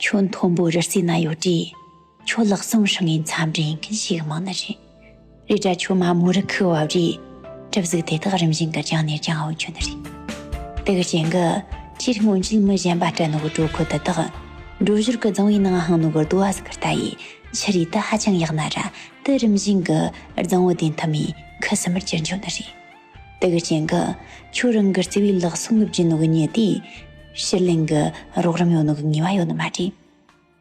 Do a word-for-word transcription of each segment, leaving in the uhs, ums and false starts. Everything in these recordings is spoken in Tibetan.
ཁྱོད་མཐོན་པོ་རི་རྩེ་ན་ཡོད་དུས། ཁྱོད་ལག་ཟུང་ཧྲིལ་ངེ་འཚམས་འདྲི་ཡིན་མཁན་ཞིག་མང་ནི་རེད། རེད་དྲ་ཁྱོད་མ་མོ་རི་ཁུག་བབ་དུས། གྲིབ་གཟུགས་དེ་དག་རིམ་བཞིན་གྱི་རྒྱང་ནས་རྒྱང་འོང་ཁྱོད་ནི་རེད། དེ་གི་རྐྱེན་གྱིས་ཁྱེད་སྔོན་ཆད་མི་གཞན་པ་སྤྲད་ནོ་གི་གྲོད་ཁོག་དེ་དག་འགྲོ་ཞོར་གྱི་རྫིང་བུའི་ནང་ཧང་ནོ་གི་རྡོ་བ་ཟིག་གི་ལྟ་ཡི་ཕྱི་རིགས་དེ་ཧ་ཅང་ཡག་ན་ར། དེ་རིམ་བཞིན་གྱི་རྫིང་བུ་དེ་མཐའ་མའི་ཁུ་སིམ་མེར་གྱུར་འགྱོ་ནི་རེད། དེ་གི་རྐྱེན་གྱིས་ཁྱོད་རང་གི་རྩེ་བའི་ལག་ཟུང་གི་བརྒྱུད་ནོ་གི་མྱི་དེ་ཕྱིར་ལེན་གྱི་རོགས་རམ་ཡོད་ནོ་གི་ངེས་པ་ཡོད་ནི་མ་རེད།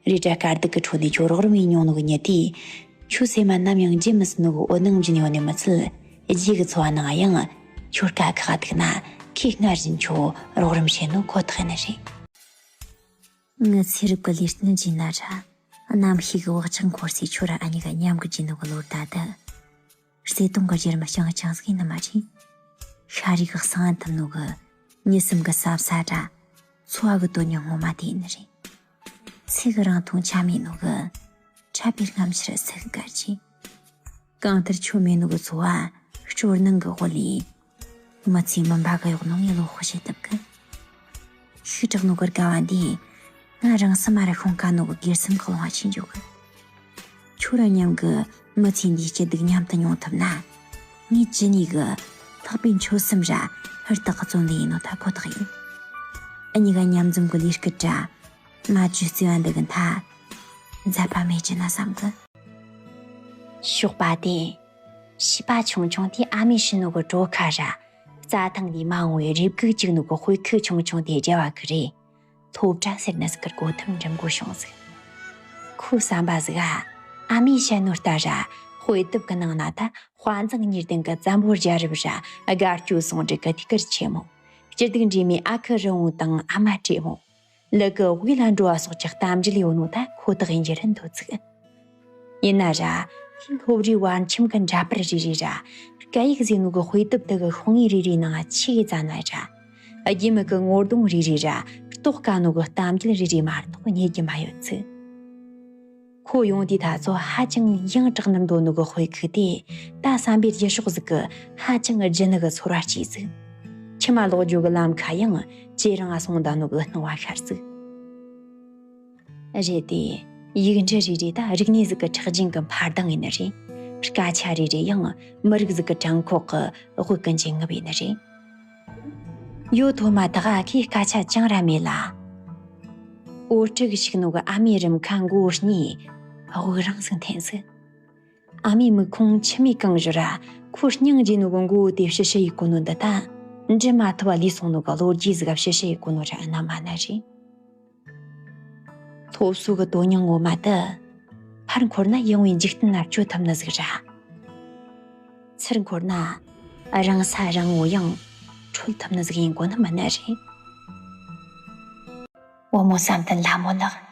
རེད་དྲ་དཀའ་སྡུག་གི་ཁྲོད་ནས་ཁྱོད་རོགས་རམ་ཡེ་མྱོང་ནོ་གི་མྱི་དེས་ཁྱོད་སེམས་མ་ནམ་ཡང་བརྗེད་མི་སྲིད་ནོ་གི་འོད་སྣང་སྦྱིན་ཡོད་ནི་མི་ཚད། རྗེས་ཀྱི་འཚོ་བ་ནང་ཡང་ཁྱོད་དཀའ་ཁག་སྡུག་ན་ཁོས་སྔར་བཞིན་ཁྱོད་རོགས་རམ་བྱེད་ནོ་ཁོ་ཐག་ཡིན་ནི་རེད། ངའི་ཚེ་རབས་ཀྱི་ལས་རྟེན་བརྗེས་ན་ར། རྣམ་ཤེས་ཀྱི་བག་ཆགས་འཁོར་སའི་ཁྱོད་ར་ཨ་ནེ་ག་མཉམ་གི་བརྗེས་ནོ་གི་ལོ་ཟླ་དེ། བརྩེ་དུང་གི་རྒྱལ་མོ་རྐྱང་རྐྱང་ཟིག་ཡིན་ནི་མ་རེད། ཤ་རུས་ཀྱི་གསང་ཐུབ་ནོ་གི་མྱི་སེམས་ཀྱི་ཟབ་ས་ར། འཚོ་བ་གི་དོན་སྙིང་ངོ་མ་དེ་ཡིན་ནི་རེད། ཚེ་གི་རིང་ཐུང་ཆ་མེད་ནོ་གི་འཁྲབ་པའི་རྔམ་ཆུར་ཟིག་དགར་གྱིས། གང་ལྟར་ཁྱོད་མེད་ནོ་གི་འཚོ་བ་སྐྱོ་སྣང་གི་འོག་ལས། མི་ཚེ་མུན་པ་གི་འོག་ནང་ངས་བློ་དཔག་བྱེད་ཐུབ་གི། ཤུགས་དྲག་ནོ་གི་དགའ་བ་འདིས་ང་རང་སེམས་མ་ར་ཤོང་དཀའ་ནོ་གི་སྒེར་སེམས་ཁ་ལོང་བ་ཆེན་འཇོག་གི། ཁྱོད་ར་མཉམ་གི་མི་ཚེ་འདིའི་སྐྱིད་སྡུག་མཉམ་དུ་མྱོང་ཐུབ་ན། ངས་ཅི་ནུས་གི་ལྷག་པའི་འཆོལ་གསུམ་ར་ཧུར་ཐག་གི་བརྩོན་ལེན་ཡེ་ནོ་ད་ཁོ་ཐག་ཡིན། ཨ་ནེ་ག་མཉམ་འཛོམས་གི་ལས་སྐལ་ར་ང་ཚོའི་བརྩེ་བ་འདི་གི་མཐའ་འཛད་པ་མེད་ཀྱི་ན་བསམ་གི། ཞོགས་པ་དེ། བྱིས་པ་ཆུང་ཆུང་དེ་ཨ་མས་བྱིན་ནོ་གི་གྲོ་ཁ་ར། རྩྭ་ཐང་ལས་མ་འོངས་པའི་རེབ་གོས་གཅིག་ནོ་གི་དཔེ་ཁུག་ཆུང་ཆུང་དེ་རྒྱ་བ་གི་རེད། སློབ་གྲྭ་ཟེར་ནི་ཟིག་གི་སྒོ་ཐེམ་འགྲིམ་དགོས་བྱུང་ཟིག། ཁོའི་བསམ་པ་ཟིག་ཨ། ཨ་མས་བཤད་ནོ་ལྟར་ར་དཔེ་དེབ་གི་ནང་ན་ད་དཔའ་མཛངས་གཉིས་ལྡན་གི་བཙན་པོ་རྒྱལ་རབས་ར་དགའ་སྐྱོ་ཟུང་འབྲེལ་གི་ཐུགས་ཀར་ཆེན་མོ། སྐྱིད་སྡུག་འདྲེས་མའི་ཨ་ཁུ་རི་བོང་དང་ཨ་མ་བགྲེས་མོ། ལུ་གུ་དབུས་ལ་འགྲོ་བ་སོགས་ཀྱི་གཏམ་རྒྱུད་ཡོད་ནོ་ད་ཁོ་ཐག་ཡིན་རྒྱུ་རེད་འདོད་ཚིག། ཡིན་ན་ར། སློབ་རའི་བར་ཁྱིམ་གྱི་འདྲ་པར་རེ་རེ་ར། སྐད་ཡིག་ཟེར་ནོ་གི་དཔེ་དེབ་དེ་གི་ཤོག་ངོས་རེ་རེའི་ནང་ཆི་གི་ཙ་ན་ར། རྒྱུས་མེད་གི་ངོ་གདོང་རེ་རེ་ར། རྟོགས་དཀའ་ནོ་གི་གཏམ་རྒྱུད་རེ་རེ་མ་གཏོགས་རྙེད་རྒྱུ་མ་ཡོད་ཚུལ། ཁོ་ཡོང་དུས་ད་ཚོ་ཧ་ཅང་ཡང་དྲག་ནི་འདོད་ནོ་གི་དཔེ་ཁུག་དེ་ད་བསམ་པའི་རྒྱུ་ཕྱོགས་ཟིག་གི་ཧ་ཅང་ལྗིད་ནི་གི་ཚོར་བ་སྐྱེས་ཟིག། ཁྱིམ་མ་ལོག་རྒྱུ་གི་ལམ་ཁ་ཡང་ཇེ་རིང་ང་སོང་ད་ནོ་གི་སྣང་བ་ཤར་ཟིག། རེད་དེ། ཡིག་འབྲུ་རེ་རེ་ད་རིག་གནས་ཟིག་གི་ཁྲག་རྒྱུན་གི་འཕར་ལྡིང་ཡིན་ནི་རེད། སྐད་ཆ་རེ་རེ་ཡང་མི་རིགས་ཟིག་གི་བྲང་ཁོག་གི་དབུགས་གི་འབྱིན་རྔུབ་ཡིན་ནི་རེད། ཡོ་ཐོ་མ་ད་ག་གི་སྐད་ཆ་ཅང་ར་མེད་ལ། འོ་དྲུག་ཞིག་ནོ་གི་ཨ་མའི་རུམ་ཁ་མགོ་བོ་གཉིས་དབུགས་རིང་ཟིག་འཐེན་ཟིག། ཨ་མའི་མིག་ཁོང་མཆི་མས་གང་བཞུར་ར། ཁོ་སྙིང་རྗེ་ནོ་གི་མགོ་བོ་དེ་ཕྱི་ཕྱི་ཡི་གོ་ནོ་འདི་ད། འབྲི་མ་ཐུབ་བ་ལུས་སོང་ནོ་གི་ལོ་རྒྱུས་ཟིག་ག་ཕྱི་ཕྱི་ཡི་གོ་ནོ་ར་རྣམ་མ་ན་རེད། སློབ་གསོ་གི་དོན་སྙིང་ངོ་མ་དེ། ཕར་འཁོར་ན་ཡངས་པའི་འཇིག་རྟེན་ན་བསྐྱོད་ཐུབ་ནི་ཟིག་ར། ཚུར་འཁོར་ན་རང་ས་རང་ངོ་ཡང་འཕྲོད་ཐུབ་ནི་ཟིག་ཡིན་དགོས་ནི་མིན་ནི་རེད། བུ་མོ་བསམ་གཏན་ལྷ་མོ་ལགས།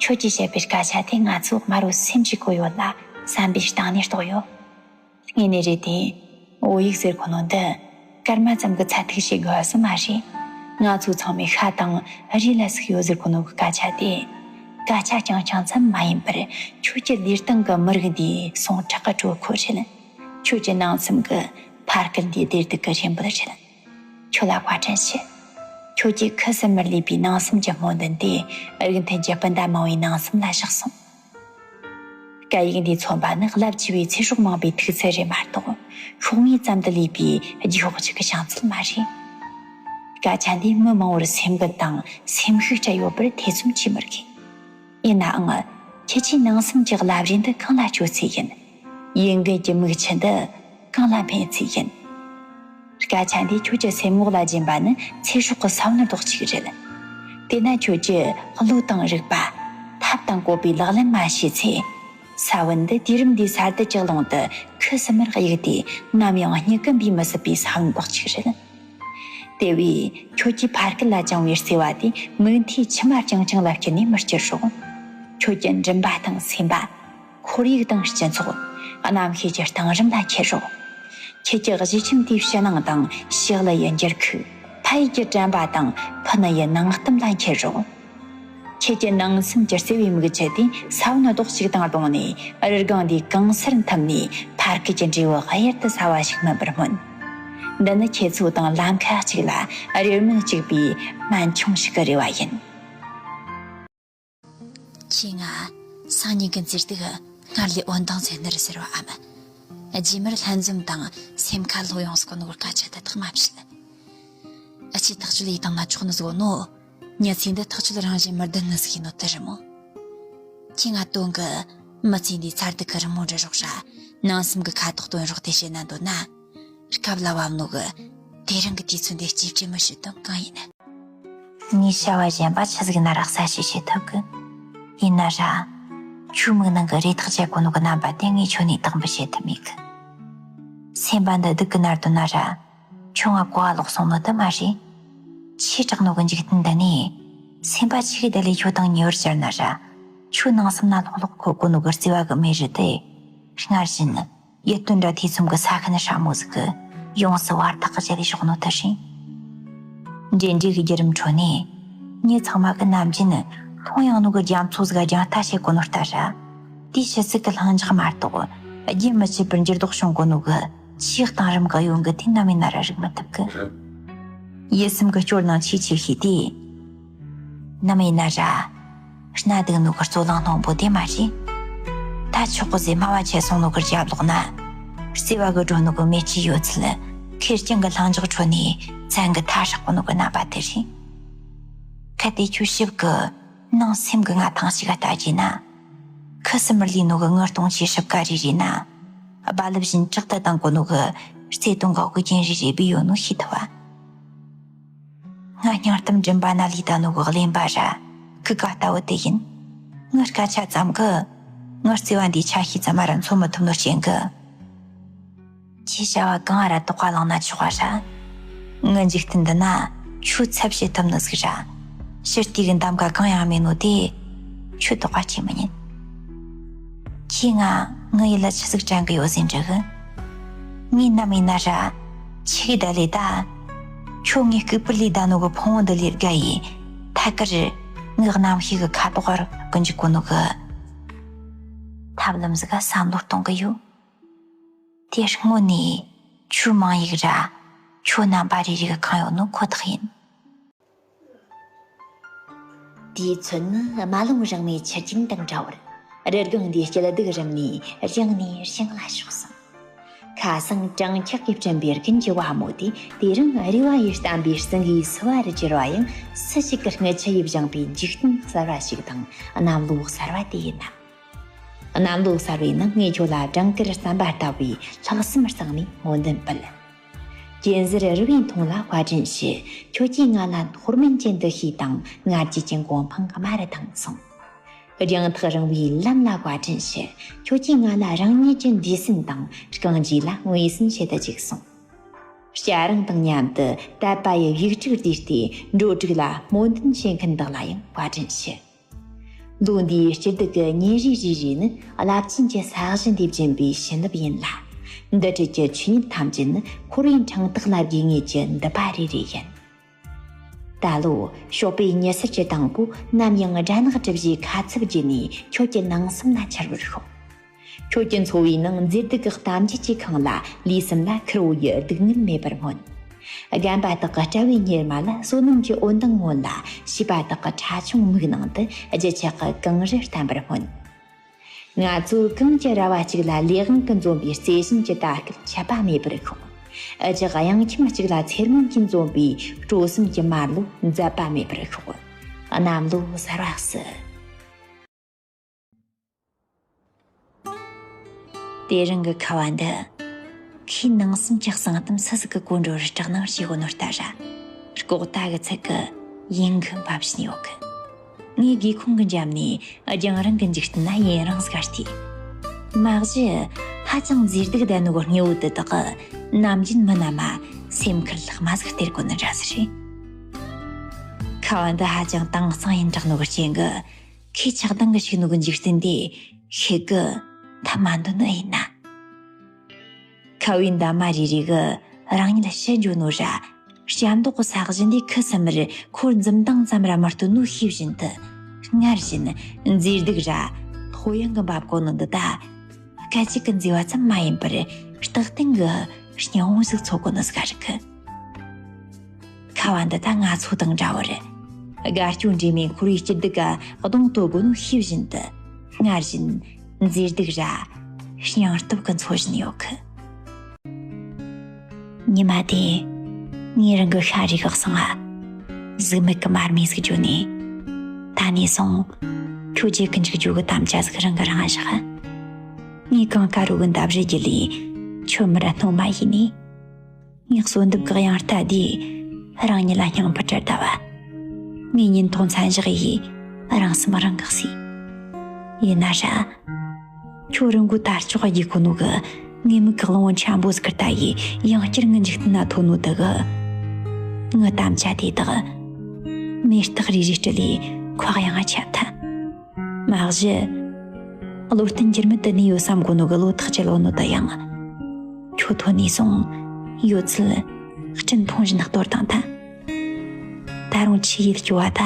ཁྱོད་ཀྱིས་བཤད་པའི་སྐད་ཆ་དེ་ང་ཚོའི་དམར་བོའི་སེམས་ཀྱི་གོ་ཡོད་ལ་བསམ་པའི་གཏིང་ནས་རྟོགས་ཡོད། དངོས་གནས་རེད་དེ། བོད་ཡིག་ཟེར་གོ་ནོ་འདི་སྐར་མ་ཙམ་གྱི་ཚད་ཐིག་བྱེད་དགོས་ས་མ་རེད། ང་ཚོ་ཚང་མའི་ཤ་དང་རུས་ལ་ཟུག་ཡོད་ཟེར་གོ་ནོ་གི་སྐད་ཆ་དེ། སྐད་ཆ་རྐྱང་རྐྱང་ཙམ་མ་ཡིན་པར་ཁྱོད་ཀྱི་ལུས་སྟེང་གི་མི་རིགས་འདིའི་ཟུངས་ཁྲག་གི་གྲོད་ཁོལ་རེད། ཁྱོད་ཀྱི་ནང་སེམས་ཀྱི་ཕར་སྐུལ་འདིའི་བདེ་སྡུག་གི་རེ་འབོད་རེད། ཁྱོད་ལ་བཀའ་དྲིན་ཆེ། ཁྱོད་ཀྱིས་ཁུ་སིམ་མེར་ལུས་པའི་ནང་སེམས་ཀྱི་སྨོན་འདུན་དེ་རིགས་མཐུན་གྱི་སྤུན་ཟླ་མང་བོའི་ནང་སེམས་ལ་བཞག་སོང་། སྐད་ཡིག་འདིའི་མཚོན་པ་ནི་རླབས་ཆེ་བའི་ཚེ་སྲོག་མང་པོའི་ཐུགས་ཚད་རེད་མ་གཏོགས། ཤོག་ངོས་ཙམ་དུ་ལུས་པའི་རྒྱུགས་ཤོག་ཅིག་གི་བྱང་ཚད་མ་རེད། སྐད་ཆ་འདིས་མི་མང་བོར་སེམས་འགུལ་དང་སེམས་ཤུགས་སྤྲད་ཡོད་པར་ཐེ་ཚོམ་བྱེད་མི་དགོས། ཡིན་ནའང་། ཁྱེད་ཀྱིས་ནང་སེམས་ཀྱི་རླབས་རིས་འདི་གང་ལ་བཅོལ་ཚུལ་ཡིན། ཡིད་འགུལ་གྱི་མིག་ཆུ་འདི་གང་ལ་འཕེན་ཚུལ་ཡིན། སྐད་ཆ་འདིས་ཁྱོད་ཀྱི་སེམས་ངོགས་ལ་སྦྱིན་པ་ནི་ཚེ་སྲོག་གི་ས་བོན་རྡོག་གཅིག་རེད། དེས་ན་ཁྱོད་ཀྱིས་བློ་དང་རིག་པ། ཐབས་དང་བཀོད་པའི་ལག་ལེན་མ་བྱས་ཚེ། ས་བོན་འདི་དུས་རིམ་འདིའི་ས་རྡུལ་གྱི་ཀློང་དུ་ཁུ་སིམ་མེར་གཡུགས་ཏེ་ནམ་ཡང་མྱུ་གུ་འབུས་མི་སྲིད་པའི་ས་བོན་རྡོག་གཅིག་རེད། དེ་བས་ཁྱོད་ཀྱིས་ཕ་སྐད་ལ་བཅངས་པའི་བརྩེ་བ་དེ་མིག་མཐའི་མཆི་མ་རྐྱང་རྐྱང་ལ་བསྐྱུར་ནས་མི་བསྐྱུར་རོགས། ཁྱོད་ཀྱི་མགྲིན་པ་དང་སེམས་པ། ཁོར་ཡུག་དང་སྤྱི་ཚོགས། རྣམ་ཤེས་ཀྱི་གཏིང་རིམ་ལ་འཁྱེར་རོགས། ཁྱེད་ཀྱི་གཞིས་ཁྱིམ་དེའི་ཕྱི་ནང་དང་ཕྱི་གླུ་ཡི་འགྱུར་ཁུག་ཕ་ཡུལ་གྱི་དྲན་པ་དང་ཕུ་ནུ་ཡི་ནང་གཏམ་ལ་འཁྱེར་རོགས། ཁྱེད་ཀྱི་ནང་སེམས་ཀྱི་བརྩེ་བའི་མིག་ཆུ་དེ་ས་བོན་རྡོག་གཅིག་དང་བསྡོངས་ནས་རི་སྒང་འདིའི་གང་སར་འཐིམས་ནས་ཕ་སྐད་ཀྱི་འབྲས་བུ་གཡུར་དུ་ཟ་བ་ཞིག་སྨིན་པར་སྨོན། འདི་ནི་ཁྱེད་ཚོ་དང་ལམ་ཁ་གཅིག་ལ་རེ་སྨོན་གཅིག་པའི་སྨན་ཆུང་ཞིག་གི་རེ་བ་ཡིན། སང་ཉིན་གྱི་མཛེས་སྡུག་སྔར་ལས་འོད་མདངས་མཚོན་ནི་རེད་ཟེར་བའམ། རྗེས་མར་ལྷན་འཛོམས་དང་སེམས་ཁ་ལྷོད་ཡོང་སྲིད་གོ་ནོ་གི་སྐད་ཆ་དེ་དག་མ་བཤད། ཨ་ཆེ་ཐག་གཅོད་ཡེ་བཏང་ན་ཆོག་ནི་ཟིག་ནོ། མྱི་ཚེ་འདི་ཐག་གཅོད་རང་བཞིན་མི་ལྡན་ནི་ཟིག་ཡིན་ནོ་དེ་རེད་མོ། ཁྱེད་ང་དོན་གི་མི་ཚེ་འདིའི་ཚར་དུ་ཁུ་རི་མོ་འདྲ་རོགས་ཤ། ནང་སེམས་གི་ཁ་དོག་སྟོན་རོགས་དེ་བཤད་ན་འདོད་ན། སྐབས་ལ་བབ་ནོ་གི་དེ་རིང་གི་དུས་ཚོད་འདི་གཅེས་སྤྲས་མི་བྱེད་དོན་གང་ཡིན། ངས་བྱ་བ་གཞན་པ་ཆི་ཟིག་ན་ར་གསལ་བཤད་བྱེད་ཐུབ་གི། ཡིན་ན་ར། ཁྱོའི་མིག་ནང་གི་རེ་ཐག་བཅད་གོ་ནོ་གི་རྣམ་པ་དེ་ངས་ཁྱོད་ནས་དག་འབུད་བྱེད་ཐུབ་མེད་གི། སེམས་པ་འདི་སྡུག་གི་ནར་དུ་ན་ར། ཁྱོད་ང་གོ་བ་ལོག་སོང་ནོ་དེ་མ་རེད། ཆེ་དྲག་ནོ་གི་འཇིག་རྟེན་འདི་ནས། སེམས་པ་ཆི་གི་བདེ་ལེ་ཁྱོད་དང་ཉེ་བར་བཅར་ན་ར། ཁྱོད་ནང་སེམས་ན་ལྷོག་ལྷོག་ཁོ་གོ་ནོ་གི་བརྩེ་བ་གི་མེ་རི་དེ། སྔར་བཞིན། ཡིད་རྟོན་འདྲ་ཐེ་ཚོམ་གྱི་ས་ཁན་སྲ་མོ་ཟིག་གི་ཡོངས་སུ་བར་ཐག་གི་བྱ་ལས་ཞོག་ནོ་ལྟར་ཞིང་། འབྲེལ་འདྲིས་ཀྱི་བརྒྱུད་རིམ་ཁྲོད་ནས། མྱི་ཚང་མ་གི་ནམ་རྒྱུན་མཐོང་ཡང་ནོ་གི་རྒྱ་མཚོ་ཟིག་ག་རྒྱང་ལྟ་བྱེད་གོ་ནོ་ལྟར་ར། དེའི་ཕྱི་ཚིག་གི་ལྷིང་འཇགས་མ་གཏོགས་རྒྱུན་མི་ཆད་པར་འགྱུར་ལྡོག་བྱུང་གོ་ནོ་གི་ཆེས་གཏིང་རིམ་གི་གཡོ་འགུལ་དེ་ནམ་ཡིན་ན་ར་རིག་མི་ཐུབ་གི། ཡིད་སེམས་ཀྱི་སྐྱོར་ནང་ཆེས་ཆེ་ཤོས་དེ། ནམ་ཡིན་ན་ར། སྣ་སྡུག་ནོ་གི་རྩོད་གླེང་སྣང་པོ་དེ་མ་རེད། ད་ཆོག་གི་ཟེ་སྨྲ་བ་ཆད་སོང་ནོ་གི་རྒྱབ་ལོགས་ན། བརྩེ་བ་གི་སྒྲོ་ནོ་གི་མེ་ལྕེ་ཡོད་ཚད་ཁེར་རྐྱང་གི་ལྷིང་འཇགས་ཁྲོད་ནས་མཚན་གི་ཐལ་ཧྲག་པོ་ནོ་གི་རྣམ་པ་དེ་རེད། གལ་ཏེ་ཁྱོད་ཞིབ་གི་ནང་སེམས་གི་ང་ཐང་ཞིག་ག་ལྟ་རྒྱུ་ན། ཁུ་སིམ་མེར་ལུས་ནོ་གི་ངུ་གདོང་ཆེ་ཧྲིབ་ཀ་རེ་རེ་ན། རྦ་རླབས་བཞིན་དྲག་ཏུ་ལྡང་གོ་ནོ་གི་བརྩེ་དུང་གི་དབུགས་རྒྱུན་རེ་རེ་སྦས་ཡོད་ནོ་ཤེས་ཐུབ་བ། ང་སྙིང་གཏམ་མགྲིན་པ་ན་ལུས་ད་ནོ་གི་གླེན་པ་ར་ཁུ་ག་ལྟ་བུ་དེ་ཡིན། ངའི་སྐད་ཆ་ཙམ་གི། ངའི་བརྩེ་བ་འདིའི་ཆ་ཤས་ཙམ་མ་ར་མཚོན་མི་ཐུབ་ནོ་རྐྱེན་གི། ཁྱེད་བྱ་བ་གང་ར་དོགས་པ་ལངས་ན་ཆོག་པ་ར། ངའི་འཇིག་རྟེན་འདི་ན་ཁྱོད་ཚབ་བྱེད་ཐུབ་ནི་ཟིག་ར། ཕྱིར་དུས་གི་འདམ་ག་གང་ཡང་མེད་ནོ་དེ། ཁྱོད་དོགས་པ་སྐྱེ་མི་ཉན། ཁྱེད་ང་ངའི་ཡིད་ལ་ཆི་ཟིག་དྲན་གི་ཡོད་ཟིན་འདྲི་གི། ངས་ནམ་ཡིན་ན་ར། ཆི་གི་ད་ལེ་ད། ཁྱོད་ངའི་སྐུད་པར་ལུས་ད་ནོ་གི་ཕུང་བོ་འདི་ལས་བརྒལ་ཡི། ཐད་ཀར་ངའི་རྣམ་ཤེས་གི་ཁ་དོག་རུ་ཀུན་འཇུག་གོ་ནོ་གི། ཐབས་ལམ་ཟིག་ག་བསམ་བློ་གཏོང་གི་ཡོད། དེ་སྔོན་ནས་ཁྱོའི་མིང་ཡིག་ར། ཁྱོའི་རྣམ་པ་རེ་རེ་གི་ཁེངས་ཡོད་ནོ་ཁོ་ཐག་ཡིན། དེའི་ཚོད་ནི་རྨ་ཀླུང་རིང་མོའི་ཆུ་རྒྱུན་དང་འདྲ་བར། རི་སྒང་འདིའི་སྐྱིད་སྡུག་རིམ་ནས་རྒྱང་ནས་རྒྱང་ལ་ཕྱོགས་སོང་། ཁ་སང་བྲང་འཁྱག་གིས་བསྐྲུན་པའི་དགུན་གྱི་བ་མོ་དེ་དེ་རིང་རེ་བ་ཡིས་གཏམས་པའི་སེང་གེའི་སོལ་བ་རུ་གྱུར་བ་ཡང་སུ་ཞིག་གི་སྔུན་ཆད་ཡིས་བཞེངས་པའི་འཇིག་རྟེན་གསར་བ་ཞིག་དང་གནམ་ལོ་གསར་བ་དེ་ཡིན་ནམ། གནམ་ལོ་གསར་བའི་ནང་ངས་ཁྱོད་ལ་བྲང་དཀར་ཟམ་པ་ལྟ་བུའི་ལྷག་བསམ་གཙང་མའི་སྨོན་འདུན་འབུལ། གྱེན་ཟུར་རི་བོའི་མཐོངས་ལ་བཀའ་དྲིན་ཞུ། ཁྱོད་ཀྱིས་ང་ལ་ཧོར་སྨན་གྱི་འདུ་ཤེས་དང་ང་རྒྱལ་གྱི་གོ་འཕང་དམའ་རུ་བཏང་སོང་། རྒྱང་ཐག་རིང་བའི་ལམ་ལ་བཀའ་དྲིན་ཞུ། ཁྱོད་ཀྱིས་ང་ལ་རང་ཉིད་ཀྱི་འདས་ཟིན་དང་རྐང་རྗེས་ལ་ངོས་ཟིན་བྱེད་དུ་བཅུག་སོང་། སྐྱ་རེངས་དང་མཉམ་དུ་དད་པ་ཡི་ཡིག་དྲུག་བསྡུས་ཏེ་འགྲོ་དྲུག་ལ་སྨོན་འདུན་བྱེད་མཁན་བདག་ལ་ཡང་བཀའ་དྲིན་ཞུ། ལོ་འདིའི་སྐྱིད་སྡུག་གི་ཉིན་རེ་རེ་རེ་ནི་རླབས་ཆེན་གྱི་ས་གཞི་འདིས་བརྒྱན་པའི་བྱིན་རླབས་ཡིན་ལ། འདི་འཕྲལ་གྱི་ཆོས་ཉིད་ཐམས་ཅད་ནི་འཁོར་བའི་འཕྲང་ཐག་ལ་དགོས་ངེས་ཀྱི་འདུན་པ་རེ་རེ་ཡིན། ད་ལོ་ཞོགས་པའི་ཉི་ཟེར་གྱི་དང་པོ་ནམ་ཡང་སྦྲ་ནག་གྲིབ་བཞིའི་ཁ་ཚུབ་བརྒྱུད་ནས་ཁྱོད་ཀྱི་ནང་སེམས་ལ་འཆར་བར་ཤོག། ཁྱོད་ཀྱི་འཚོ་བའི་ནང་མཛེས་སྡུག་གི་གཏམ་རྒྱུད་ཀྱིས་ཁེངས་ལ། ལུས་སེམས་ལ་ཁུར་བོ་ཡི་སྡུག་བསྔལ་མེད་པར་སྨོན། རྒན་པ་དག་གི་དཔྲལ་བའི་གཉེར་མ་ལ་བསོད་ནམས་ཀྱི་འོད་མདངས་མངོན་ལ། བྱིས་པ་དག་གི་ཁྲ་ཆུང་མིག་ནང་དུ་རྒྱུ་ཆགས་ཀྱི་གངས་རི་བརྟན་པར་སྨོན། ང་ཚོ་གངས་ཀྱི་ར་བ་གཅིག་ལ་ལས་དབང་གིས་འཛོམས་པའི་བརྩེ་ཞེན་གྱི་དར་སྐུད་ཆད་པ་མེད་པར་ཤོག། འུ་ཅག་གཡང་ཁྱིམ་གཅིག་ལ་ཚེར་སྔོན་གྱིས་འཛོམས་པའི་སྤྲོ་སེམས་ཀྱི་མར་ལོ་འཛད་པ་མེད་པར་ཤོག། གནམ་ལོ་གསར་བ་སུ། དེ་རིང་གི་ཁ་བ་འདི། ཁོའི་ནང་སེམས་ཀྱི་གསང་གཏམ་སུ་ཟིག་གི་གོ་འགྲོ་རུ་སྐྲག་སྣང་བྱེད་གོ་ནོ་ལྟར་ར། ལྐོག་ལྟ་གི་ཚིག་གི་ཡིན་གི་འབབ་བཞིན་ཡོད་གི། ངས་སྒེའུ་ཁུང་གི་འཇབ་ནས་རྒྱང་རིང་གི་འཇིག་རྟེན་ན་ཡུན་རིང་ཟིག་བལྟས། མ་གཞི་ཧ་ཅང་མཛེས་སྡུག་ལྡན་ནོ་གི་སྨྱུ་གུ་དེ་དག་གིས་ནམ་རྒྱུན་མི་རྣམས་སེམས་ཁུར་ལྷག་མ་ཟིག་སྟེར་གོ་ནི་འདྲ་ཟིག་རེད། ཁ་བ་འདི་ཧ་ཅང་དྭངས་གཙང་ཡིན་དྲགས་ནོ་གི་རྐྱེན་གིས། ཁོས་ཆགས་སྡང་གིས་ཕྱུག་ནོ་གི་འཇིག་རྟེན་འདི་ཤེད་གི་ཐ་མ་འདོད་ནི་ཡིན་ན། ཁ་བའི་འདབ་མ་རེ་རེ་གིས་རང་ཉིད་ཕྱིར་འགྱོ་ནོ་ར། ཞབས་མདོག་གི་ས་གཞི་འདི་ཁུ་སིམ་མེར་ཁོར་འཛུམ་མདངས་ཙམ་ར་མི་སྟོན་ནོ་ཤེས་བཞིན་དུ། སྔར་བཞིན་མཛེས་སྡུག་ར་ལྷོད་ཡངས་གིས་འབབ་གོ་ནོ་འདི་ད། སྐད་ཅིག་གི་མཛེས་པ་ཙམ་མ་ཡིན་པར་རྟག་བརྟན་གྱི་སྙིང་བོ་ཟིག་འཚོ་གོ་ནི་ཟིག་རིག་གི། ཁ་བ་འདི་ད་ང་ཚོ་དང་འདྲ་བར། དགའ་སྐྱོ་འདྲེས་མའི་འཁོར་བའི་སྐྱིད་སྡུག་ག་གདོང་གཏོད་དགོས་ནོ་ཤེས་བཞིན་དུ། སྔར་བཞིན་མཛེས་སྡུག་ར་སྙིང་སྟོབས་ཀྱིས་འཚོ་བཞིན་ཡོད་གི། ཉི་མ་དེ་ངའི་རང་གི་ཤ་རུས་ཀྱི་གསང་བ་གཟུགས་མེད་ཀྱི་མར་མེ་ཟིག་བརྗོད་ནས། ད་ནས་བཟུང་ཁྱོད་རྒྱུད་ཀྱི་འཇུག་རྒྱུ་གི་དམ་བཅའ་ཟིག་རང་གི་རང་བཞག་ངས་གངས་དཀར་རོ་གི་འདབས་རི་རྒྱུད་ལས་ཁྱོད་མི་ར་སྣོན་མ་ཡིན་ནས། ངའི་གསོལ་འདེབས་ཀྱི་དབྱངས་རྟ་དེས་རང་ཉིད་ལ་སྙིང་ཕུ་དྲར་ལྟ་བ། ངའི་ཉིན་ཐོ་མཚན་བཞག་ཡིས་རང་སེམས་རང་གི་གསོས། ཡིན་ན་ར། ཁྱོད་རང་གི་དར་ལྕོག་གི་གོ་ནོ་གི་ངའི་མིག་གི་གླང་བོ་ཆེན་པོ་ཟིག་ལྟ་ཡི་ཡང་བསྐྱར་ངའི་འཇིག་རྟེན་ན་ཐོན་ནོ་དེ་གི། ངའི་དམ་བཅའ་དེ་དག་མེ་སྟག་རིལ་རིལ་སྤྲུལ་ལས་ཁོག་ཡངས་ཁྱབ་ཐལ། མ་གཞི། བློ་བརྟན་འགྱུར་མེད་དུ་གནས་ཡོད་བསམ་གོ་ནོ་གི་བློ་ཐག་བཅད་ཡོད་ནོ་དེ་ཡང་། ཁྱོད་ཐོན་ནས་བཟུང་ཡོད་ཚད་སྤྲིན་ཕུང་བཞིན་གཏོར་བཏང་ཐལ། ད་རུང་ཆུ་ཡི་སྐྱོ་བ་ད།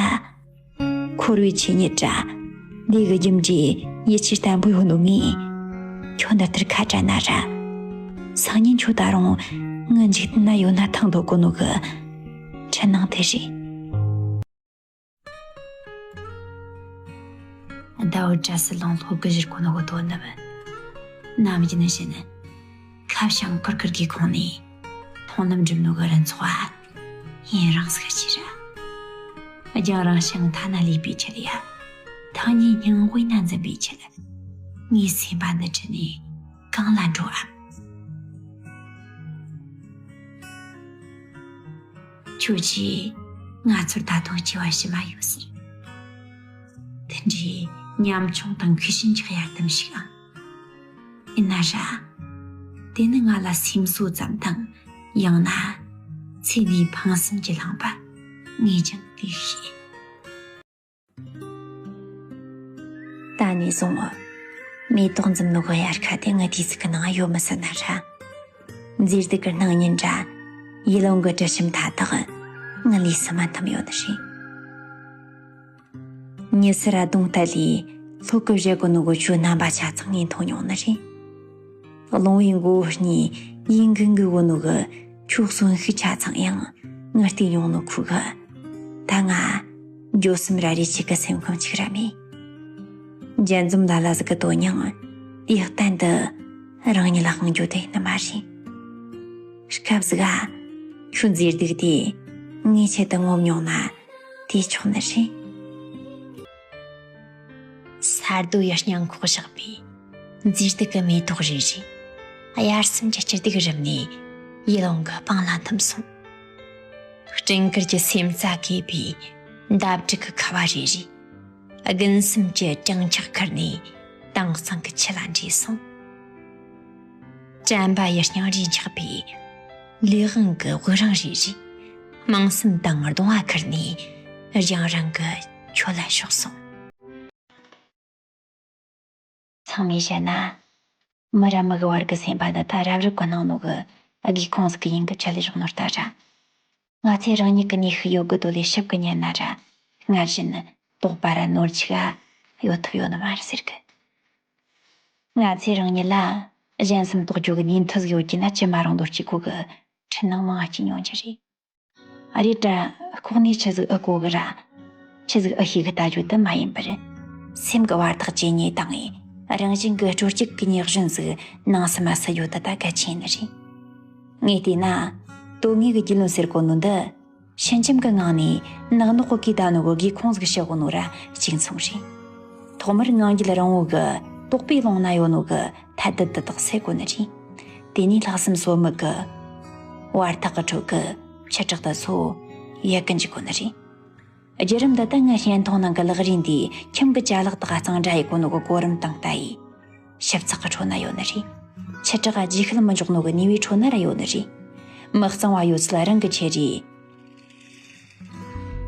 འཁོར་བའི་ཆོས་ཉིད་ར། ལས་ཀྱི་རྒྱུ་འབྲས་ཡིད་ཆེས་བརྟན་པོ་ཡོད་ནོ་ངས། ཁྱོད་འདི་ལྟར་ཁ་བྲལ་ན་ར། སང་ཉིན་ཁྱོད་ད་རུང་ངའི་འཇིག་རྟེན་ན་ཡོད་ན་ཐང་འདོད་གོ་ནོ་གི་འཕྲུལ་སྣང་དེ་རེད། ཟླ་བོ་བཀྲ་གསལ་ལུང་ལྷོ་གི་བཞུར་གོ་ནོ་གི་དོ་ནུབ། ནམ་རྒྱུན་བཞིན་ཁ་བྱང་ཁུར་ཁུར་གི་ཁོང་ནས་མཐོང་ལམ་འགྲིམ་ནོ་གི་རི་ཚོགས་ཡུན་རིང་ཟིག་ཅི་ར། རྒྱང་རིང་ཞིང་མཐའ་ན་ལུས་པའི་ཆེད་ཡ། ཐང་ཉིད་སྙིང་དབུས་ན་འཛིན་པའི་ཆེད། ངའི་སེམས་པ་འདི་ཁྲིད་ནས་གང་ལ་འགྲོ་འམ། ཁྱོད་ཀྱིས་ང་ཚོར་ད་དུང་སྐྱེ་བ་ཕྱི་མ་ཡོད་ཟེར། དེ་འདྲའི་ཉམ་ཆུང་དང་གུས་ཞེན་ཆགས་ཡ་དམ་ཞིག་ཨང་། ཡིན་ན་ར། དེ་ནི་ང་ལ་སེམས་གསོ་ཙམ་དང་། ཡང་ན་ཚེ་འདིའི་ཕངས་སེམས་ཀྱིས་བསླངས་པ། ངས་ཀྱང་དེ་ཤེས། ད་ནས་བཟུང་། མེ་ཏོག་འཛུམ་ནོ་གི་དབྱར་ཁ་དེ་ངའི་དུས་ཚིགས་ཀྱི་ནང་ཡོད་མི་སྲིད་ན་ར། མཛེས་སྡུག་གི་སྣང་བརྙན་ར། ཡིད་འོང་གི་དྲི་ཞིམ་མཐའ་དག་ངའི་ལུས་སུ་མ་འཐིམ་ཡོད་ནི་རེད། ཉི་ཟེར་ར་གདོང་ལྟ་ལས་ལྷོ་གི་བཞད་གོ་ནོ་གི་ཆུ་རྣམ་པ་ཆ་ཚང་ངས་མཐོང་མྱོང་ནི་རེད། རླུང་བུའི་མགོ་བོ་གཉིས་ཡིད་འགུག་འགུག་གོ་ནོ་གི་ཁྱོའི་གསོན་ཤུགས་ཆ་ཚང་ཡང་ངར་ལྟོས་མྱོང་ནོ་ཁུ་གི། ད་ང་འགྱོད་སེམས་ར་རེ་ཆེ་གི་སེམས་ཁམས་གཅིག་ར་མེད། འཇལ་འཛོམས་ལ་ལ་ཟིག་གི་དོན་སྙིང་དེ་གཏན་དུ་རང་ཉིད་ལ་དབང་འགྱོ་དེ་ནི་མ་རེད། སྐབས་ཟིག་ག་ཁྱོད་མཛེས་སྡུག་དེ་ངའི་ཆེད་དུ་ངོམ་མྱོང་ན་དེ་ཆོག་ནི་རེད། ས་རྡོ་ཡི་སྙིང་ཁོག་བཞག་པའི་མཛེས་སྡུག་གི་མེ་ཏོག་རེ་རེ། དབྱར་གསུམ་གྱི་སྐྱིད་སྡུག་རིམ་ནས་ཡིད་འོང་གི་སྤང་ལ་འཐིམ་སོང་། སྤྲིན་དཀར་གྱི་སེམས་རྩ་གས་པའི་འདབ་དྲུག་གི་ཁ་བ་རེ་རེ། དགུན་གསུམ་གྱི་གྲང་ཆག་ཁུར་ནས་དྭངས་གཙང་གི་ཆུ་ལ་འདྲེས་སོང་། དྲན་པ་ཡི་སྙིང་རུས་འཇགས་པའི་ལས་དབང་གི་དབུགས་རིང་རེ་རེ། དམངས་སེམས་དང་གདུང་བ་ཁུར་ནས་རྒྱང་རིང་གི་ཁྱོད་ལ་ཕྱོགས་སོང་། ཚང་མས་བཤད་ན། མི་ར་མི་གི་བར་གི་སེམས་པ་འདི་ད་རབ་རིབ་གི་སྣང་ནོ་གི་སྒེའུ་ཁུང་ཟིག་གི་ཡིན་གི་ཆ་ལས་བཞག་ནོ་ལྟར་ར། ང་ཚོས་རང་ཉིད་ཀྱི་ནུས་ཤུགས་ཡོད་དགུ་དོ་ལས་ཞིབ་གི་ཉན་ན་ར། སྔར་བཞིན་དོགས་པ་ར་ནོར་འཆུག་ག་ཡོད་ཐབས་ཡོད་ནི་མ་རེད་ཟེར་གི། ང་ཚོས་རང་ཉིད་ལ་གཞན་སེམས་རྟོགས་རྒྱུ་གི་ནུས་མཐུ་ཟིག་ཡོད་ཀྱི་ན་ཅི་མ་རུང་འདོད་སྐྱེ་གོ་གི་འཕྲུལ་སྣང་མང་ང་སྐྱེ་མྱོང་རྒྱུ་རེད། རེད་དྲ། ཁོག་ནས་ཆི་ཟིག་ཨེ་གོ་གི་ར། ཆི་ཟིག་ཨེ་ཤེས་གི་ལྟ་རྒྱུ་དེ་མ་ཡིན་པར། སེམས་ཀྱི་བར་ཐག་ཇེ་ཉེ་དང་། རང་བཞིན་གྱི་སྤྲོ་སྐྱིད་ཀྱི་ཉེར་བཞིན་ཟིག་ནང་སེམས་མ་སུ་ཡོད་དེ་ད་གལ་ཆེན་ནི་རེད། ངས་བལྟས་ན། དོན་དངོས་ཀྱི་རྒྱུས་ལོན་ཟེར་གོ་ནོ་འདི། ཕྱི་འཆམ་གྱི་ངང་ནས་ནག་ནོག་གི་གོས་ད་ནོ་གི་སྒེའུ་ཁུང་ཟིག་ཕྱེ་གོ་ནོ་ར་གཅིག་མཚུངས་རེད། ཐོག་མར་ངང་རྒྱུད་རིང་བོ་གི་དོགས་པའི་ཀློང་ན་ཡོད་ནོ་གི་ཐད་དད་དེ་དག་སེལ་གོ་ནི་རེད། དེ་ནས་ལྷག་བསམ་ཟོལ་མེད་གི་བར་ཐག་གི་ཁྲོད་གི་ཆུ་བྲག་དེ་ཚོ་ཡལ་གི་འཇུག་གོ་ནི་རེད། བརྒྱུད་རིམ་འདི་ད་ངའི་སྙན་ཐུང་ནང་གི་ལག་རིས་འདིས་ཁྱིམ་གི་ཅ་ལག་དག་གཙང་སྦྲ་ཡེ་གོ་ནོ་གི་གོ་རིམ་དང་ལྟ་ཡི། ཞིབ་ཚགས་ཀྱི་ཁྲོད་ན་ཡོད་ནི་རེད། ཆུ་བྲག་ལྗིད་ཤུལ་མི་འཇོག་ནོ་གི་ནུས་པའི་ཁྲོད་ན་ར་ཡོད་ནི་རེད། མི་གཙང་བ་ཡོད་ཚད་རང་གི་ཆེད་རེད།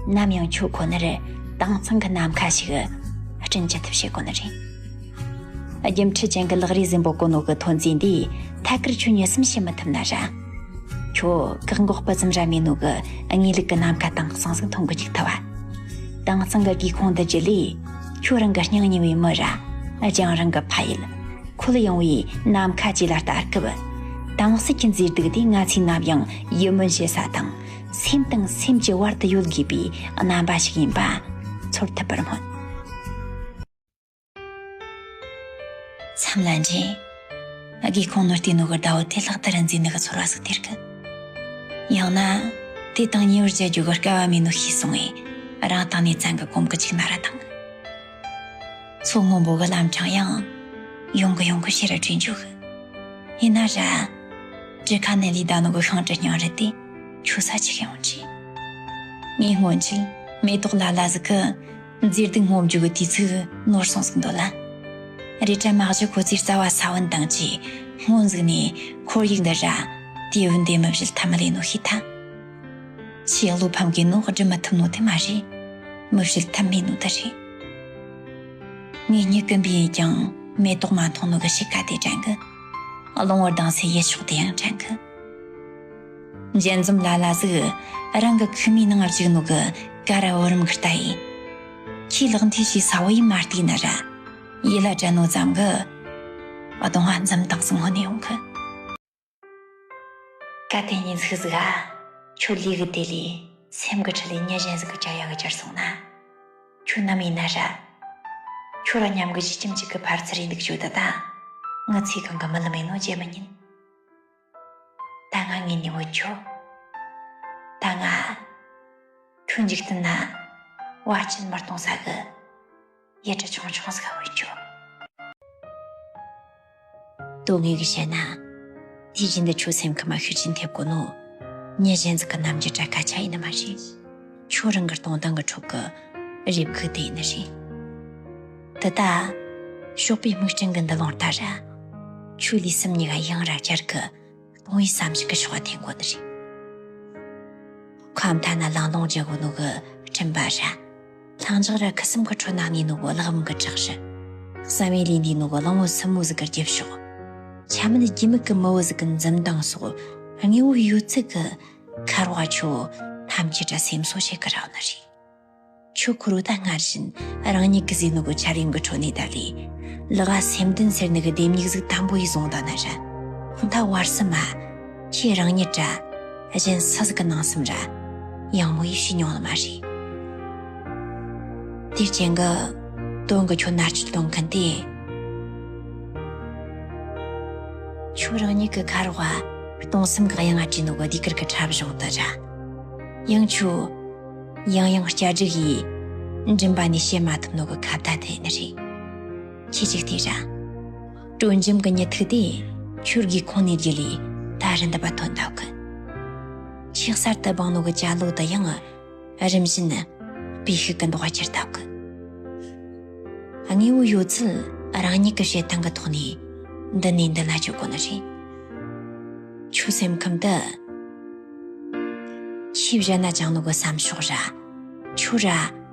ནམ་ཡང་ཁྱོད་ཁོ་ནར་དྭངས་གཙང་གི་ནམ་མཁའ་ཞིག་སྤྲིན་ཅི་ཐུབ་བྱེད་དགོས་ནི་རེད། རྒྱུ་འཕྲུལ་ཅན་གྱི་ལག་རིས་ཟིན་པོ་གོ་ནོ་གི་ཐོན་རྫས་འདིས་ཐད་ཀར་ཁྱོད་མྱི་སེམས་ཤེས་མི་ཐུབ་ན་ར། ཁྱོད་བཀག་འགོག་སྤུ་ཙམ་ར་མེད་ནོ་གི་དངོས་ལུགས་ཀྱི་ནམ་མཁའ་དྭངས་གཙང་ཟིག་མཐོང་གི་འཇུག་ཐུབ་བ། དྭངས་གཙང་གི་སྒེའུ་ཁུང་འདི་བརྒྱུད་ལས་ཁྱོད་རང་གི་སྙིང་ཉེ་བའི་མི་ར། རྒྱང་རིང་གི་ཕ་ཡུལ། ཁོལ་ཡངས་པའི་ནམ་མཁའ་བཅས་ལ་ལྟ་སྐབས། དྭངས་གསལ་གྱི་མཛེས་སྡུག་དེ་ང་ཚོས་ནམ་ཡང་ཡིད་སྨོན་བྱེད་ས་དང་། སེམས་དང་སེམས་ཀྱི་བར་དུ་ཡོད་དགོས་པའི་རྣམ་པ་ཞིག་ཡིན་པ་ཚོར་ཐུབ་པར་སྨོན། མཚམས་ལ་འདྲེ། སྒེའུ་ཁུང་ནོར་བལྟས་ནོ་གི་ཟླ་བོ་དེ་ལྷག་ཏུ་རིན་འཛིན་ནི་གི་ཚོར་བ་ཟིག་སྟེར་གི། ཡང་ན། དེ་དང་ཉེ་བར་བྱ་རྒྱུ་གི་སྐལ་བ་མེད་ནོ་ཤེས་སོང་བས། རང་དང་ནས་བཙན་གི་གོམ་གི་ཅིག་ན་ར་དང་། མཚོ་སྔོན་པོ་གི་ལམ་འཕྲང་ཡང་། ཡོང་གི་ཡོང་གི་ཕྱིར་ར་བྲོས་འཇུག་གི། ཡིན་ན་ར། གྲུ་ཁ་ནས་ལུས་ད་ནོ་གི་ཤིང་གྲུ་སྙིང་རུ་དེ་ཆུ་ས་ཆི་ཡོང་ཅི། ངས་སྔོན་ཆད་མེ་ཏོག་ལ་ལ་ཟིག་གི། མཛེས་སྡུག་སྔོ་འཇུག་གི་དུས་ཚིགས་ནོར་སོང་ཟིག་འདོད་ལ། རེད་དྲ་མ་གཞི་ཁོ་ཚོའི་རྩ་བ་ས་བོན་དང་བཅས་སྔོན་ཟིག་ནས་ཁོར་ཡུག་འདི་ར་དུས་བབ་འདི་མི་བཞེད་ཐབས་མི་ལས་ནོ་ཤེས་ཐལ། ཆེས་བློ་ཕམ་གི་ནོ་སྒྲུབ་མི་ཐུབ་ནོ་དེ་མ་རེད། མི་བཞེད་ཐབས་མེད་ནོ་དེ་རེད། ངས་མྱི་ཀུན་པས་ཡིན་ཀྱང་མེ་ཏོག་མ་མཐོང་ནོ་གི་ཕྱི་ཁ་དེ་དྲན་གི། རླུང་བུ་ལྡང་སའི་ཡུལ་ཕྱོགས་དེ་ཡང་དྲན་གི། འཇལ་འཛོམས་ལ་ལ་ཟིག་རང་གི་ཁུག་མའི་ནང་བཅུག་ནོ་གི་ཀ་ར་བུ་རམ་གི་ལྟ་ཡིས། ཁྱིའི་ལག་མཐིལ་ཞིག་ས་བོ་ཡིས་མ་བལྟས་ན་ར། ཡིད་ལ་དྲན་ནོ་ཙམ་གི། གདོང་ང་འཛུམ་མདངས་སུ་མངོན་ནས་ཡོང་གི། གལ་ཏེ་ཉིན་ཟིག་ཟིག་ག་ཁྱོད་ལུས་གི་དེ་ལས་སེམས་གི་ཁྲི་ལས་མྱི་གཞན་ཟིག་གི་བྲལ་ཡག་གི་གྱུར་སོང་ན། ཁྱོད་ནམ་ཡིན་ན་ར། ཁྱོད་ར་མཉམ་གི་གཞིས་ཁྱིམ་གཅིག་གི་ཕར་ཚུར་ཡིན་འདུག་ཞུ་ད་ད། ངི་ཚེ་གང་གི་མི་ལི་མེད་ནོ་བརྗེད་མི་ཉན། ད་ང་ངེས་ནས་བུད་ཆོག་ད་ང་ཁྱོད་འཇིག་རྟེན་ན་བ་ཅན་མི་གཏོང་ས་གི་ཡུལ་གྲུ་ཆུང་ཆུང་ཟིག་ག་བུད་ཆོག་དོན་དངོས་ཀྱི་བཤད་ན། དུས་རྒྱུན་དུ་ཁྱོད་སེམས་ཁམས་ཤུགས་རྐྱེན་ཐེབས་གོ་ནོ། མྱི་གཞན་ཟིག་གི་རྣམ་འགྱུར་ར་སྐད་ཆ་ཡིན་ནི་མ་རེད། ཁྱོད་རང་གི་གཏོང་སྟངས་ཀྱི་ཁྲོད་ཀྱི་རེ་ཕུག་དེ་ཡིན་ནི་རེད། དེ་ད། ཞོགས་པའི་སྨུག་སྤྲིན་གྱི་འདུ་ལོང་ལྟར་ར། ཁྱོད་ལུས་སེམས་གཉིས་ཀ་ཡང་ར་བསྐྱར་གི། གཏོང་བའི་བསམ་གཞིག་གི་ཕྱོགས་འཐེན་དགོས་ནི་རེད། ཁམས་ཐ་ན་ལང་ལོང་རྒྱག་གོ་ནོ་གི་སྤྲིན་པ་ར། ལྷིང་འཇགས་ར་ཁུ་སིམ་གི་ཁྲོད་ན་གནས་ནོ་གི་གླགས་བམ་གི་བྲག་རི། བསམ་ཡས་ལས་འདས་ནོ་གི་གླང་བོ་སྲིན་མོ་ཟིག་གི་རྒྱབ་ཕྱོགས། ཆ་མེད་སྒྱུ་མིག་གི་མི་བོ་ཟིག་གི་འཛུམ་མདངས་སོགས། དངོས་པོའི་ཡོད་ཚད་ཀྱི་ཁ་རོག་ཁྱོད་ཐམས་ཅད་ར་སེམས་གསོ་བྱེད་གི་རག་ནི་རེད། ཁྱོད་ཁོ་རུ་ད་སྔར་བཞིན་རང་ཉིད་ཀྱི་བཟོས་ནོ་གི་འཆར་ཡན་གྱི་ཁྲོད་ནས་བསྡད་ལས། ལག་ག་སེམས་ལྡན་ཟེར་ནི་གི་ལྡེམ་མིག་ཟིག་དམ་པོ་ཡིས་བཟུང་ད་ན་ར། ད་བར་སི་མ། ཁྱེད་རང་ཉིད་ར། གཞན་སུ་ཟིག་གི་ནང་སེམས་ར། ཡང་མོ་ཡིས་ཤེས་མྱོང་ནི་མ་རེད། དེ་རྐྱེན་གྱི། དོན་གྱི་ཁྱོད་མནར་གཅོད་གཏོང་མཁན་དེ། ཁྱོད་རང་ཉིད་ཀྱི་ཁ་རོག་ག་སྟོང་སེམས་ཀྱི་གཡང་ང་བྲིས་ནོ་གི་ཟློས་གར་གྱི་འཁྲབ་གཞུང་དུ་ར། ཡང་ཁྱོད། ཡང་ཡང་བསྐྱར་སྒྲིག་ཡིས། མགྲིན་པ་ནས་བཤད་མ་ཐུབ་ནོ་གི་ཁ་བརྡ་དེ་ནི་རེད། ཁྱེད་ཅིག་དེ་ར། དྲོ་འཇམ་གྱི་ཉི་ཐིག་དེ་ཁྱོད་སྒེའུ་ཁུང་ནས་བརྒྱུད་ལས་ད་རི་འདབས་པ་ཐོན་ཐུབ་གི། ཕྱི་གསར་དུ་སྦངས་ནོ་གི་ཅ་ལོ་དེ་ཡང་རིམ་བཞིན་སྤུས་ཤུགས་ཀྱི་མདོག་ག་གྱུར་ཐུབ་གི། དངོས་པོའི་ཡོད་ཚད་རང་ཉིད་ཀྱི་བྱེད་སྟངས་ཀྱི་ཐོག་ནས་འདི་ནས་འདི་ན་བཅུག་དགོས་ནི་རེད། ཁྱོད་སེམས་ཁམས་དེ། ཆེས་གཞན་ན་བཅངས་ནོ་གི་བསམ་ཕྱོགས་ར། ཁྱོད་ར།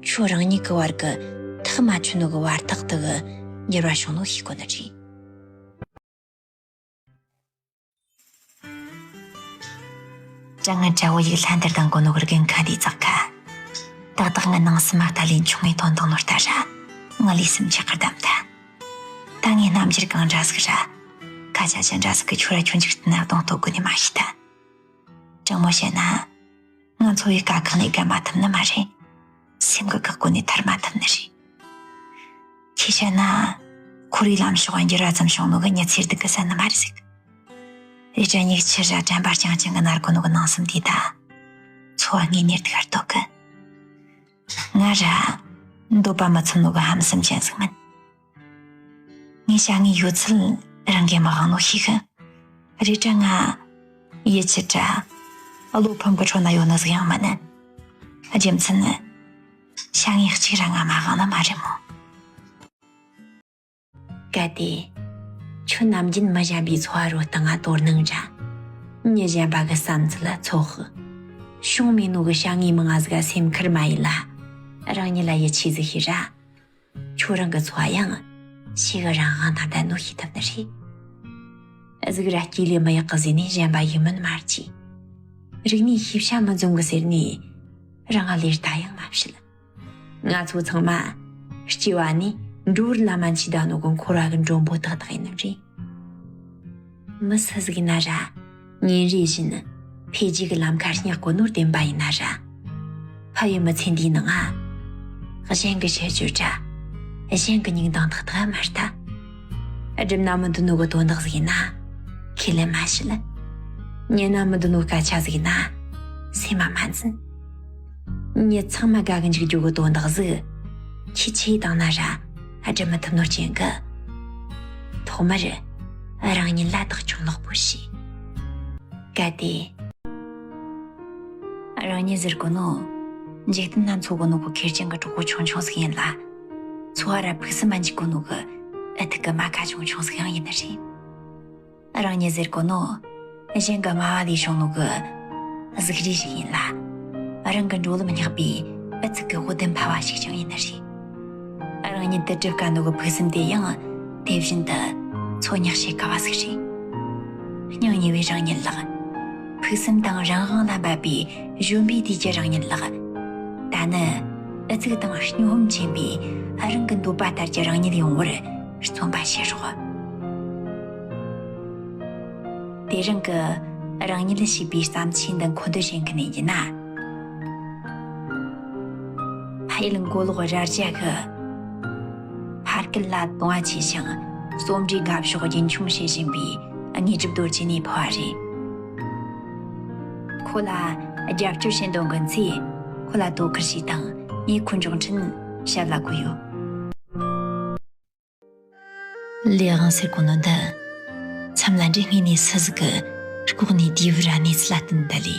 ཁྱོད་རང་ཉིད་ཀྱི་བར་གྱི་ཐག་མ་ཆོད་ནོ་གི་བར་ཐག་དེ་གི་འགྱུར་བ་བྱུང་ནོ་ཤེས་དགོས་ནི་རེད། དྲང་ངེས་དགྲ་བོ་ཡིག་ལྷན་དུ་ལྡང་གོ་ནོ་གི་རྒན་ཁ་འདིའི་ཙག་ཁ། ཏག་ཏག་ངའི་ནང་སེམས་མ་ལྟ་ལས་ཆུང་ངེ་དོན་དང་ནོར་ལྟ་ར། ང་ལས་སེམས་ཆགས་ཀར་བསྡམས་ད། ད་ངའི་རྣམ་འགྱུར་གང་འདྲ་ཟིག་ར། སྐད་ཆ་ཅི་འདྲ་ཟིག་གི་ཁྱོད་ར་ཁྱོད་འཇིག་རྟེན་ན་གདོང་གཏོད་དགོས་ནི་མ་ཤེས་ད། དྲང་མོ་བཤད་ན། ང་འཚོ་བའི་དཀའ་ཁག་ནས་བརྒལ་མ་ཐུབ་ནི་མ་རེད། སེམས་ཀྱི་བཀག་སྒོ་ནས་ཐར་མ་ཐུབ་ནི་རེད། ཁྱེད་བཤད་ན། ཁོར་ཡུག་ལམ་ཕྱོགས་འགྱུར་བ་ཙམ་བྱུང་ནོ་གི་མྱི་ཚེ་སྡུག་གི་ཟེར་ནི་མ་རེད་ཟིག་རེད་དྲ་མྱིག་ཆུ་ར་དྲན་པ་རྐྱང་རྐྱང་གི་མནར་གོ་ནོ་གི་ནང་སེམས་དེ་ད། འཚོ་བ་དངོས་གནས་སྡུག་ག་ལྟོགས་གི། ང་ར། འདོད་པ་མི་ཚིམ་ནོ་གི་ཧམ་སེམས་ཅན་ཟིག་མིན། ངས་བྱ་དངོས་ཡོད་ཚད་རང་གིས་མི་དབང་ནོ་ཤེས་གི། རེད་དྲ་ང་། ཡིད་ཆད་དྲ། བློ་ཕམ་གི་ཁྲོད་ན་ཡོད་ནི་ཟིག་ཡང་མིན། རྒྱུ་མཚན་ནི། བྱ་དངོས་གཅིག་ར་ང་མ་དབང་ནི་མ་རེད་མོ། གལ་ཏེ། ཁྱོད་ནམ་རྒྱུན་མི་གཞན་པའི་འཚོ་བ་རོལ་སྟངས་ང་དོ་སྣང་ར། མྱི་གཞན་པ་གི་བསམ་ཚུལ་ལ་ཚོད་དཔག་བྱུང་མེད་ནོ་གི་བྱ་དངོས་མང་ང་ཟིག་ག་སེམས་ཁུར་མ་ཡིན་ལ། རང་ཉིད་ལ་ཡིད་ཆེས་ཟིག་བྱོས་ར། ཁྱོད་རང་གི་འཚོ་བ་ཡང་ཞེ་གི་རང་དབང་དང་ལྡན་ནོ་ཤེས་ཐུབ་ནི་རེད། གཟུགས་ར་སྐྱེ་ལས་མི་ཡག་གི་ཟེར་ནས་གཞན་པ་ཡིད་སྨོན་མ་བྱེད། རིག་གནས་ཤེས་བྱ་མི་འཛོམས་གི་ཟེར་ནས་རང་ང་ལས་ལྟ་ཡང་མ་བྱེད། ང་ཚོ་ཚང་མ་སྐྱེ་བ་ནས་འགྲོ་བར་ལམ་མ་འཆི་ད་ནོ་གི་འཁོར་བ་གི་མགྲོན་པོ་ཏག་ཏག་ཡིན་ནི་རེད། མི་སུ་ཟིག་ཡིན་ན་ར། ཉིན་རེ་བཞིན་འཕེལ་རྒྱས་ཀྱི་ལམ་ཁ་སྙེག་གོ་ནོ་བདེན་པ་ཡིན་ན་ར། ཕ་ཡུལ་མི་ཚེ་འདིའི་ནང་ང་། གཞན་གྱི་ཆེ་བརྗོད་ར། གཞན་གྱི་མིག་མདངས་ཏག་ཏག་མ་ལྟ། སྒྲུབ་ན་མི་འདོད་ནོ་གི་དོན་དག་ཟིག་ཡིན་ན་ཁས་ལེན་མ་བྱེད། ཉན་ན་མི་འདོད་ནོ་སྐད་ཆ་ཟིག་ཡིན་ན་སེམས་མ་མ་འཛིན། མྱི་ཚང་མ་དགའ་གི་འཇུག་རྒྱུ་གི་དོན་དག་ཟིག་ཁྱི་ཆོས་བཏང་ན་ར་སྒྲུབ་མི་ཐུབ་ནོ་རྐྱེན་གི། ཐོག་མར་རང་ཉིད་ལ་བདག་སྐྱོང་ནག་པོ་བྱོས། གལ་ཏེ། རང་ཉིད་ཟེར་གོ་ནོ། འཇིག་རྟེན་ན་འཚོ་གོ་ནོ་གི་ཁེར་རྐྱང་གི་གྲོགས་པོ་ཆུང་ཆུང་ཟིག་ཡིན་ལ། འཚོ་བ་ར་ཕུགས་བསམ་མ་འཇིག་གོ་ནོ་གི་ཨུ་ཐུག་གི་རྨ་ཁ་ཆུང་ཆུང་ཟིག་ཡང་ཡིན་ནི་རེད། རང་ཉིད་ཟེར་གོ་ནོ། གཞན་གི་སྨྲ་བ་ལས་བྱུང་ནོ་གི་གཟུགས་རིས་ཤིག་ཡིན་ལ། རང་གི་འགྲོ་ལམ་སྙེག་པའི་ཨུ་ཚུགས་གི་འོད་ལྡན་ཕ་བ་ཞིག་ཀྱང་ཡིན་ནི་རེད། རང་ཉིད་དུ་སྒྲུབ་དཀའ་ནོ་གི་ཕུགས་བསམ་དེ་ཡང་དེ་བཞིན་དུ་འཚོ་བསྙེག་བྱེད་དཀའ་བ་ཟིག་རེད། སྙིང་ཉེ་བའི་རང་ཉིད་ལགས། ཕུགས་བསམ་དང་རང་དབང་ལ་འབབ་པའི་གཞོན་པའི་དུས་ཀྱི་རང་ཉིད་ལགས། ད་ནི་ཨུ་ཚུགས་དང་སྨྱོ་ཧམ་ཆེན་པོས་རང་གི་འདོད་པ་ལྟར་གྱི་རང་ཉིད་ཡོང་བར་བརྩོན་པ་བྱེད་རོགས། དེ་རིང་གི་རང་ཉིད་ཞེས་པའི་བརྩམས་ཆོས་འདི་མཁོ་འདོན་བྱེད་མཁན་ཡིན་ན། ཕ་ཡུལ་མགོ་ལོག་རྭ་རྒྱ་གི་ཕ་སྐད་ལ་དུང་བ་ཆེ་ཞིང་རྩོམ་འབྲིའི་དགའ་ཕྱོགས་རྒྱུན་འཁྱོངས་བྱེད་བཞིན་པའི་དངོས་གྲུབ་རྡོ་རྗེ་ནས་ཕུལ་བ་རེད། ཁོ་ལ་རྒྱབ་སྐྱོར་བྱེད་འདོད་མཁན་ཚོས་ཁོ་ལ་དོ་ཁུར་བྱས་དང་། ངས་ཁོའི་མགྱོགས་འཕྲིན་ཞལ་ལ་བཀོད་ཡོད། ལས་དབང་ཟེར་གོ་ནོ་འདི། མཚམས་ལ་འདྲེ་སྔས་ནས་སུ་ཟིག་གི་ལྐོག་ནས་དུས་བུ་ར་གནས་ཚུལ་ལ་བསྟུན་ད་ལས།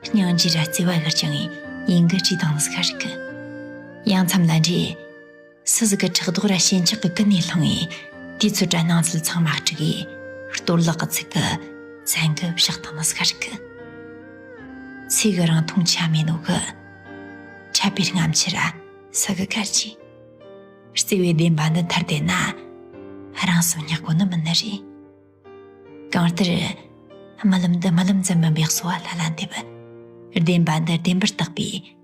སྙིང་རྗེ་ར་བརྩེ་བ་གིར་ཀྱང་ཡིན་གི་བྲིས་དང་ཟིག་ཧ་རིག་གི། ཡང་མཚམས་ལ་འདྲེ། སུ་ཟིག་གི་ཕྲག་དོག་ར་ཞེན་ཆགས་ཀྱི་ཀུན་ནས་བསླངས་ངེ། དུས་ཚོད་ར་སྣང་ཚུལ་ཚང་མ་དཀྲུགས་གི། གཏོར་བརླག་གི་ཚིག་གི་བཙན་གི་བཞག་དང་ཟིག་ཧ་རིག་གི། ཚེ་གི་རིང་ཐུང་ཆ་མེད་ནོ་གི། འཕྲད་པའི་སྔ་ཕྱི་ར་སུ་གི་གར་གྱིས། བརྩེ་བའི་བདེན་པ་འདི་ཐར་བསྡད་ན། རང་སེམས་བསྙག་གོ་ནི་མིན་ནི་རེད། གང་ལྟར། རྨི་ལམ་འདི་རྨི་ལམ་ཙམ་མིན་པའི་གསོ་བ་ལྷ་ལ་འདེབས། བདེན་པ་འདི་བདེན་པར་བརྟགས་པའི་